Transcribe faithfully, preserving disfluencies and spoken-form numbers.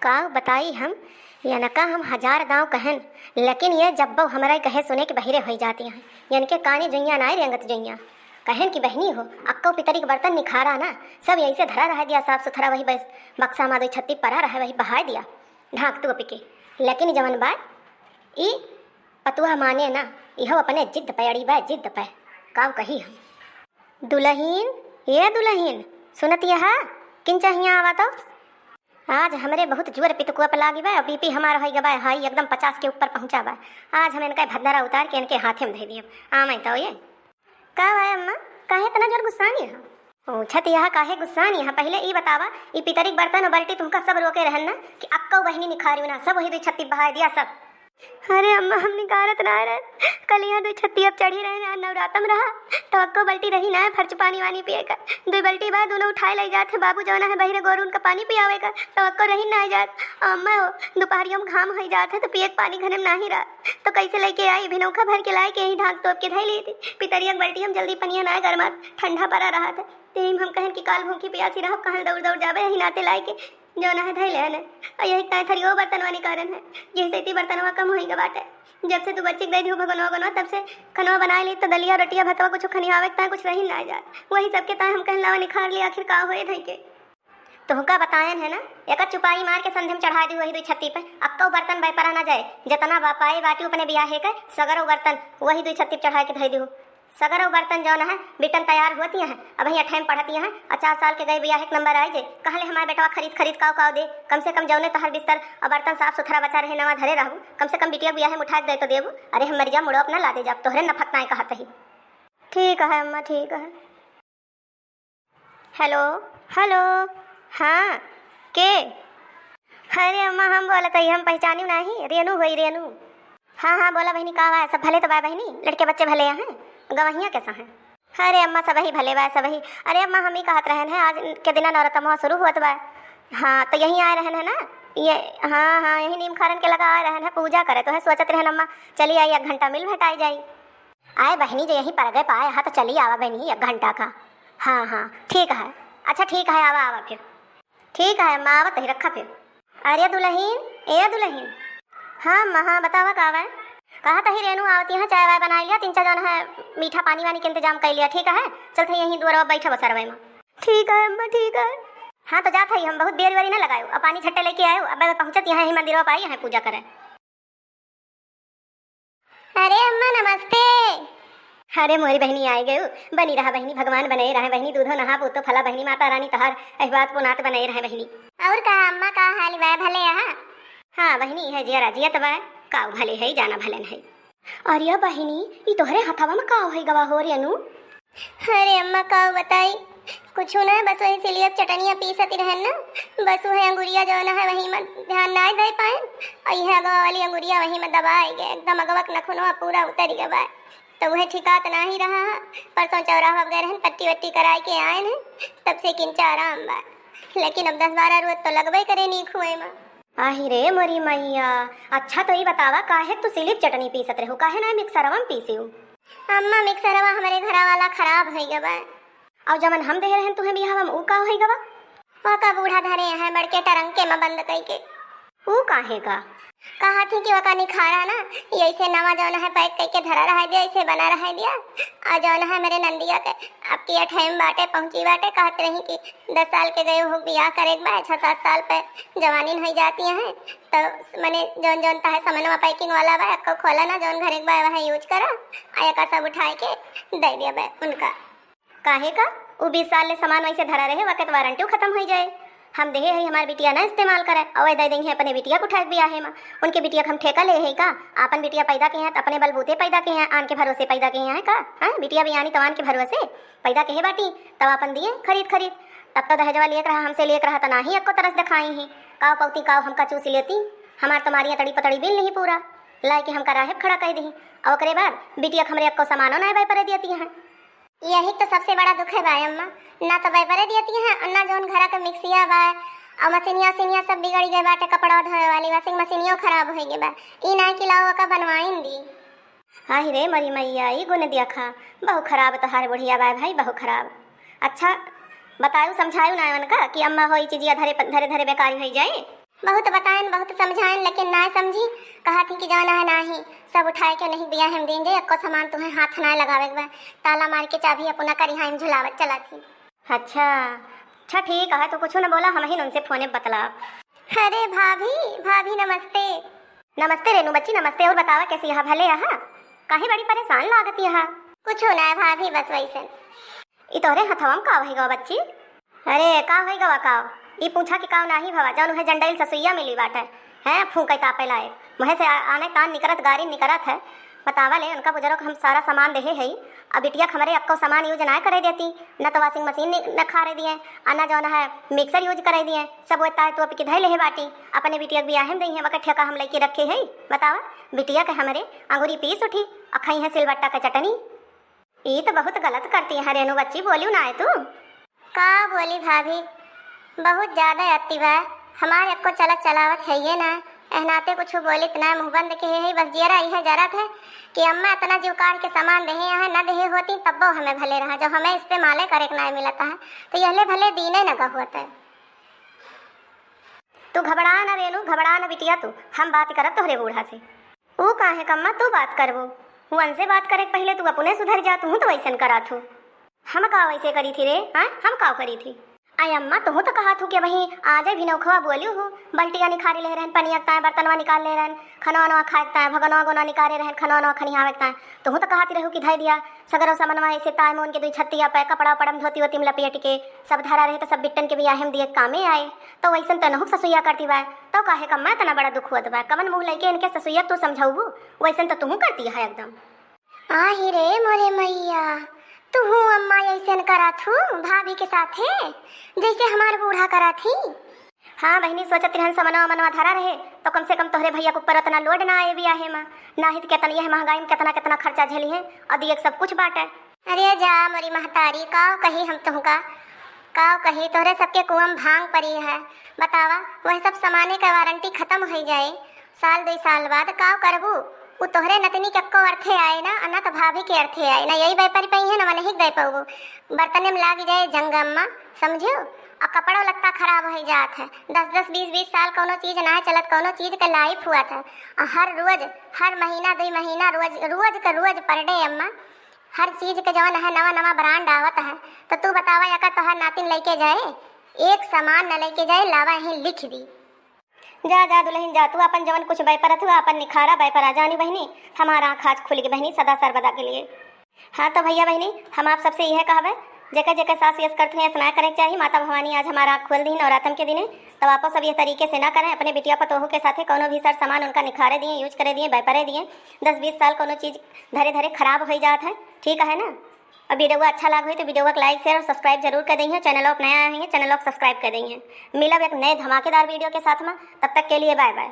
का बताई हम, यनका हम हजार दाँव कहन, लेकिन ये जब्बो हमरा कहे सुने के बहिरे होइ जाती हैं। यनके कानी जुइयाँ नाय रेंगत जुइयाँ। कहन कि बहिनी हो, अक्को पितरी के बर्तन निखारा ना, सब यही से धरा रह दिया साफ सुथरा, वही बस बक्सा मा दुइ छत्ती परा रहे, वही बहाय दिया ढाँक तोप के। लेकिन जवन बा, ई पतुआ माने ना, इहो अपने जिद पे अड़ी बा, जिद पे। काव कही हम। दुलहिन, ए दुलहिन, सुनत यहा? किन चाहिया आवा तो? आज हमरे बहुत जोर पितकुआ पे लागी बा, बीपी हमार होई गबा, हाई एकदम पचास के ऊपर पहुँचा बा। आज हम इनका भदरा उतार के इनके हाथे में धइ दियब। आवे तो ये। का भाई अम्मा, काहे इतना जोर गुस्सानी है? पूछत यह काहे गुस्सानी है? पहिले ई बतावा, ई पितरी के बर्तन और बाल्टी तुमका सब रोके रहन ना कि अक्को बहिनी निखारियो ना, सब वही दुइ छत्ती बहाय दिया सब। अरे अम्मा, हम निकारत ना रहे, कल यहाँ दुइ छत्ती अब चढ़ी रहे, आज नवरातम रहा, तो अक्को बाल्टी रही ना है फर्च पानी वानी पिए का। दुइ बाल्टी बा, दोनों उठाए लइ जात है, बाबू जौना है बहिरे गोरू उनका पानी पियावे का, तो अक्को रही ना जात। अम्मा हो, दोपहरियों में घाम होई जात है, तो पिए के पानी घरे में नाही रहा, तो कैसे लेके आई? भिनौखा भर के लाए के यही ढाँक तोप के धई ली थी। पितरिया के बाल्टी हम जल्दी पनिया ना गरमात, ठंडा परा रहा था। तेही में हम कहन कि काल भूखी पियासी रहब, कहाँ दौड़ दौड़ जाबे, यही नाते लाए के जौना है धई लेहन है। और यही ताए थरियो बर्तनवा निकारन है, यही से इतनी बर्तनवा कम होई गए बाटे। जब से तू बच्ची के दे दियो भगनवा बनवा, तब से खनवा बनाए ली तो दलिया, रोटिया, भतवा कुछ खनियावे के ताए कुछ रही ना जात। वही सबके ताए हम कहन लावा निखार ली, आखिर का होए धई के। तोहका बतायन है ना, एका चुपाई मार के संधे में चढ़ाए दिहु वही दुई छत्ती पे। अक्कौ बर्तन बैपरा ना जाए, जतना बा पाए बाटी अपने बियाहे के, सगरो बर्तन वही दुई छत्ती पे चढ़ाए के धई दिहु। सगरो बर्तन जौन है, बिटन तैयार होती हैं, अब ही अठैम पढ़ती हैं, और चार साल के गए बियाहे के नंबर आई जे, कहले हमार बेटवा खरीद खरीद काव काव दे, कम से कम जौने तहर बिस्तर और बर्तन साफ सुथरा बचा रहे, नवा धरे रहबू, कम से कम बिटिया बियाहे में उठा के दे तो देबू। अरे हम मर जा, मुड़ो अपना ला दे जाब, तोहरे नफक नाय कहत ही। ठीक है अम्मा, ठीक है। हेलो, हेलो, हाँ, के? अरे अम्मा, हम बोलत हई, हम पहचानी नाही, रेनू होई, रेनू। हाँ, हाँ, बोला बहिनी, का बा? सब भले तो बा बहिनी? लड़के बच्चे भले हैं? गवहिया कैसा हैं? अरे अम्मा, सबही भले बा, सबही। अरे अम्मा, हम ही कहत रहन है, आज के दिना नौरतमवा शुरू होत बा। हाँ, तो यहीं आए रहन है ना? ये, हाँ, हाँ, यही नीम खारन के लगा आए रहन है, पूजा करे। तो है सोचत रहन अम्मा, चली आई, एक घंटा मिल भेटाई जाई। आए बहिनी, जे यहीं पर गए पाए, हाँ, तो चली आवा बहिनी, एक घंटा का। हाँ, हाँ, ठीक है। अच्छा, ठीक है, आवा, आवा फिर। ठीक है अम्मा, आवत ही, रखा फिर। अरे दुलहिन, ए दुलहिन। हाँ अम्मा, हाँ, बतावा का बा? कहत ही रेनू आवती है, चाय वाय बनाई लिया, तीन चार जन है, मीठा पानी वानी के इंतजाम कर लिया, ठीक है? चलत ही यहीं दुआरवा बैठा बसरवे में। ठीक है अम्मा, ठीक है। हाँ, तो जात ही हम, बहुत देर वेरी ना लगायो, अब पानी झट्टे लेके आयो, अब पहुँचत यहाँ ही मंदिरवा पाई, यहाँ पूजा करे। अरे अम्मा, नमस्ते। अरे मोरी बहिनी, आए गयू। बनी रहा बहिनी, भगवान बनाए रहे बहिनी, दूधो नहा पूतो फला बहिनी, माता रानी तहार अहिबात पुनात बनाए रहे बहिनी। और कहा अम्मा, का हाल बा, भले यहाँ? हाँ बहिनी, है जियरा जियत बा, काऊ भले है, जाना भलन है। अरे बहिनी, ई तोहरे हथवा में का होई गवा हो रेनू? अरे अम्मा, का बताई, कुछ ना, बस वही सिलियप चटनिया पीसती रहन ना, बस वही अंगुरिया जौन है वही में ध्यान ना दे पाए, और यह अगवा वाली अंगुरिया वही में दबाए गए, एकदम अगवा के नखुनवा पूरा उतर गवा है। तो वह ठिकात ना ही रहा है। परसों चौराहा गए रहन, पट्टी वट्टी कराए के आए हैं, तब से किंचा आराम बा, लेकिन अब दस बारह रोज तो लगबे करे नीक हुए में। आही रे मोरी मैया, अच्छा तो ई बतावा, काहे तू सिलिप चटनी पीसत रहू, काहे ना मिक्सरवा में पीसियो? अम्मा, मिक्सरवा हमरे घरा वाला खराब होइ गवा। और जवन हम देहे रहन तुहे बियाहवा में, ऊ का होइ गवा? वका बूढ़ा धरे हैं बड़के टरंके में बंद कइके। ऊ काहे का? कहा थी कि वका निखारा ना, यैसे नवा जौन है पैक कइके धरा रह दिया, ऐसे बना रह दिया। और जौन है मेरे नंदिया के अब की अठैम बाटे, पहुँची बाटे, कहत रही कि दस साल के गए हो बियाह करे के बा, छः सात साल पे जवानी नहीं जाती है। तो मने जौन जौन तहे सामानवा पैकिंग वाला बा, अक्को खोला ना, जौन घरे के बा वह यूज करा, आ एका सब उठाए के दे दिया बा उनका। काहे का? उ बीस साल ले सामान वैसे धरा रहे, वक्त वारंटी खत्म हो जाए। हम देहे है हमार बिटिया ना इस्तेमाल करे, अवे दे देंगे अपने बिटिया को उठाए बियाहे में। उनके बिटिया के हम ठेका ले है का? आपन बिटिया पैदा के हैं तो अपने बलबूते पैदा के हैं, आन के भरोसे पैदा के हैं का? हाँ, बिटिया बियानी तो आन के भरोसे पैदा के है बाटी, तब आपन दिए खरीद खरीद। तब तो दहेजवा लिए रहा, हमसे लिए रहा तो ना ही अक्को तरस दिखाई ही। काव पौती काव हमका चूस लेती, हमार तो मारिया तड़ी पतड़ी बिल नहीं पूरा, लाए के हमका राहेब खड़ा कर दी। और ओकरे बाद बिटिया के हमरे अक्को सामानो ना बाय पर देती हैं। यही तो सबसे बड़ा दुख है बा अम्मा, ना तो बाय पर देती हैं और ना जौन घरा के मिक्सिया बा और मशीनिया उसीनिया सब बिगड़ गए बाटे, कपड़ा धोए वाली washing मशीनियो खराब हो गए बा, ई ना कि लाओ का बनवाइन दी। हाय रे मरी मैया, ई गुण देखा, बहु खराब तोहार बुढ़िया बा भाई, बहु खराब। अच्छा, बतायु समझायु ना उनका कि अम्मा हो ई चीजिया धरे धरे धरे बेकारी हो जाए। बहुत बताएन, बहुत समझाएन, लेकिन नाय समझी। कहत ही कि जौन है नाही, सब उठाए के नहीं बियाहे में दीन जाई, एक्को सामान तुहें हाथ नाय लगावे के बा। ताला मार के चाभी अपना करिहाई में झुलावत चलत ही। अच्छा, अच्छा ठीक है, तू कुछ न बोला, हमहिन उनसे फोने बतलाब। अरे भाभी, भाभी नमस्ते। नमस्ते रेनू बच्ची, नमस्ते। और बतावा कैसी है, भले है? काहे बड़ी परेशान लागत है? कुछ ना है भाभी, बस वैसे। ई तोहरे हथवा में का होई गवा बच्ची? अरे का होई गवा का? ई पूछा कि का नाही भवा, जौन उहे जंडैल ससुइया मिली बाटे, हैं फूंकै तापे लाए, मुँहे से आ-, आने तान निकरत, गारी निकरत है। बतावा ले, उनका बुजुर्ग हम सारा सामान देहे हई, अब बिटिया के हमरे अक्को सामान use ना करे देती, न तो washing machine नि-, न खारे दिए, आ न जौन है mixer use करे दिए, सब वो ताए तोप के धै लेहे बाटी, अपने बिटिया के बियाहे में दइहे, वकर ठेका हम लइके रखे हई। बतावा, बिटिया के हमरे अंगूरी पीस उठी, आ खइहे सिलबट्टा के चटनी। ई तो बहुत गलत करती है रेनू बच्ची, बोलियो ना है तू। का बोली भाभी, बहुत ज्यादा अति बा। हमार एक्को चलत चलावत है ये ना, एहनाते कुछ बोलित ना, मुँह बंद के है, बस जियरा इहे जरत है कि अम्मा इतना जीव काढ़ के सामान देहे हैं, ना देहे होती तब्बो हमें भले रहा, जब हमें इस्तेमाले करे के ना मिलता है तो यहले भले दीने न गहुअत है। तू घबरा न रेनू, घबरा न बिटिया तू, हम बात करब तोहरे बूढ़ा से। ऊ काहे कम्मा तू बात करबो? ऊ उनसे बात करे के पहिले तू अपने सुधर जा, तू तो वैसन करत हो। हम का वैसे करी थी रे, हाँ? हम का करी थी? अय अम्मा, तू तो कहा थू कि वही आजे भी नौखवा बोलियो हो, बल्टिया निखारे ले रहन, पनिया के ताए बर्तनवा निकाल ले रहन, खनवा नवा खाए के ताए, भगनवा गोना निकारे रहन, खनवा नवा खनियावे के ताए। तू तो कहती रहू कि धई दिया, सगरो समनवा ऐसे ताए मोन के दुई छत्तिया पे, कपड़ा उपड़ा में धोती वोती में लपेट के सब धरा रहे तो सब बिट्टन के बियाहे में दिए कामे आए। तो वैसन तो नहुक ससुइया करती बा, तो काहे कम्मा इतना बड़ा दुख होत बा? कवन मुँह लइके इनके ससुइया तू समझाउबू? वैसन तो तुहू करती है एकदम। आही रे मोरे मैया, तुहू अम्मा ऐसन करत हू भाभी के साथे, जैसे हमार बूढ़ा करत ही। हाँ बहिनी, सोचत रहन समनवा मनवा धरा रहे, तो कम से कम तोहरे भैया के ऊपर इतना load ना आए बियाहे में। नाही तो केतना यह महंगाई में केतना केतना खर्चा झेली है, और दिए के सब कुछ बाटे। अरे जा मोरी महतारी, काव कही हम तुहका, काव कही, तोहरे सबके कुआं में भांग परी है। बतावा, वह सब सामाने का warranty खत्म होइ जाए, साल दुई साल बाद काव करबू? उ तोहरे नतनी के एक्को अर्थे आए ना, आ ना तो भाभी के अर्थे आए ना, यही व्यापारी पइहे ना, मनही के दे पउबू। बर्तने में लाग जाए जंग अम्मा, समझियो? आ कपड़ो लत्ता खराब होइ जात है। दस दस बीस बीस साल कौनो चीज ना चलत, कौनो चीज के life हुआ था। आ हर रोज, हर महीना, दुई महीना, रोज, रोज के रोज per day अम्मा, हर चीज के जवन है नवा नवा brand आवत है। तो तू बतावा, एकर तोहर नातिन लेके जाए? एक सामान न लेके जाए, लावा यहीं लिख दी। जा, जा दुल्हन जा, तू अपन जवन कुछ व्यापार हुआ, अपन निखारा व्यापार आ जानी बहिनी, हमार आँख आज खुल गई बहिनी, सदा सर्वदा के लिए। हाँ तो भैया बहिनी, हम आप सबसे यह कहबे, जेकर जेकर सास यस करत हुए, ऐसा ना करे के चाही। माता भवानी आज हमार आँख खोल दी नवरातन के दिने, तो आपो सब यह तरीके से ना करें, अपने बिटिया पतोहू के साथे कौनो भी सर सामान उनका निखारे दिए, use करे दिए, व्यापारे दिए। दस बीस साल कौनो चीज धरे धरे खराब होइ जात है, ठीक है ना? और video अच्छा लाग होई तो video को like, share और subscribe जरूर कर देइहे। Channel पर नया आए हैं, channel को subscribe कर देइहे। मिलब एक नए धमाकेदार video के साथ में, तब तक के लिए bye bye।